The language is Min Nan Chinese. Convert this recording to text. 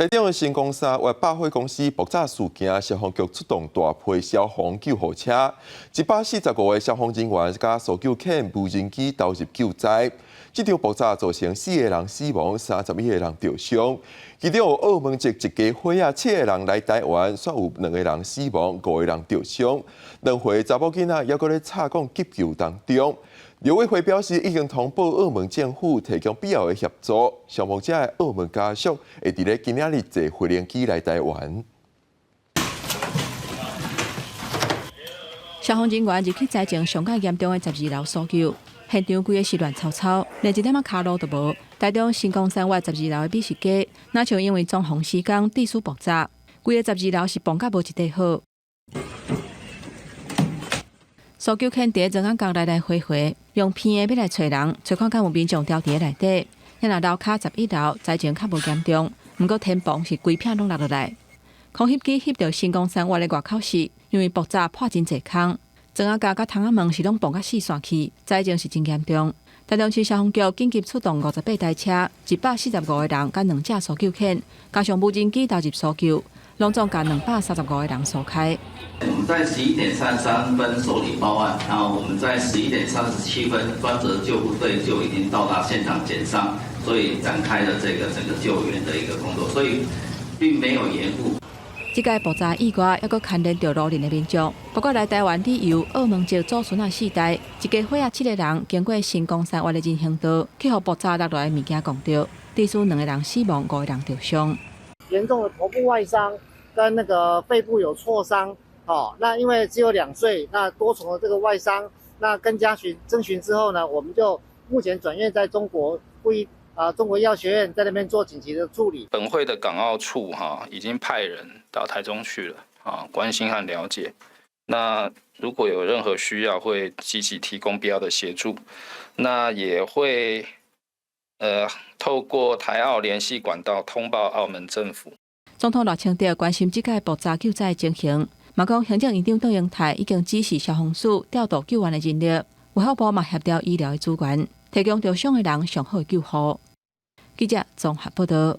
台中的新光三越百貨公司爆炸事件，消防局出動大批消防救護車，145個消防人員佮搜救犬、無人機投入救災。這場爆炸造成四個人死亡，31個人著傷。其中有澳門籍一家伙仔七個人來台灣，煞有兩個人死亡，五個人著傷。兩歲查某囡仔猶閣咧插管急救當中。陸委會表示，已經通報澳門政府提供必要的協助。傷亡者的澳門家屬會佇咧今仔日坐飛行機來台灣。消防人員入去災情上較嚴重的12樓搜救，現場規个是亂糟糟，連一點仔跤路都無。台中新光三越十二樓的美食街，若像因為裝潢施工致使爆炸，規个十二樓是崩甲無一塊好。搜救犬佇咧莊仔角來來回回，用鼻的欲來揣人，揣看敢有民眾牢佇咧內底。若樓跤11樓災情較無嚴重，毋過天棚是規片攏落落來。空翕機翕著新光三越的外口時，因為爆炸破真濟空，莊仔角佮窗仔門是攏崩甲四散去，災情是真嚴重。台中市消防局緊急出動58台車，145個人佮兩隻搜救犬，加上無人機投入搜救，攏總共235個人疏開。我們在11點33分受理報案，然後我們在11點37分，專責救護隊就已經到達現場檢傷，所以展開了這個整個救援的一個工作，所以並沒有延誤。這個爆炸意外，猶閣牽連著路人的民眾，包括來台灣旅遊澳門籍祖孫仔四代，一家伙仔七個人，經過新光三越的人行道，去予爆炸落來的物件摃著，致使兩個人死亡，五個人受傷。嚴重的頭部外傷跟那個肺部有挫傷，哦，那因為只有2歲，那多重的這個外傷，那跟家屬徵詢之後呢，我們就目前轉院在中國附醫啊，中國醫藥學院在那邊做緊急的處理。本會的港澳處哈已經派人到台中去了啊，關心和了解。那如果有任何需要，會積極提供必要的協助。那也會透過台澳聯繫管道通報澳門政府。總統賴清德關心這個爆炸救災情形，嘛講行政院長卓榮泰已經指示消防署調度救援的人力，衛福部嘛協調醫療的資源，提供受傷的人上好的救護。記者綜合報道。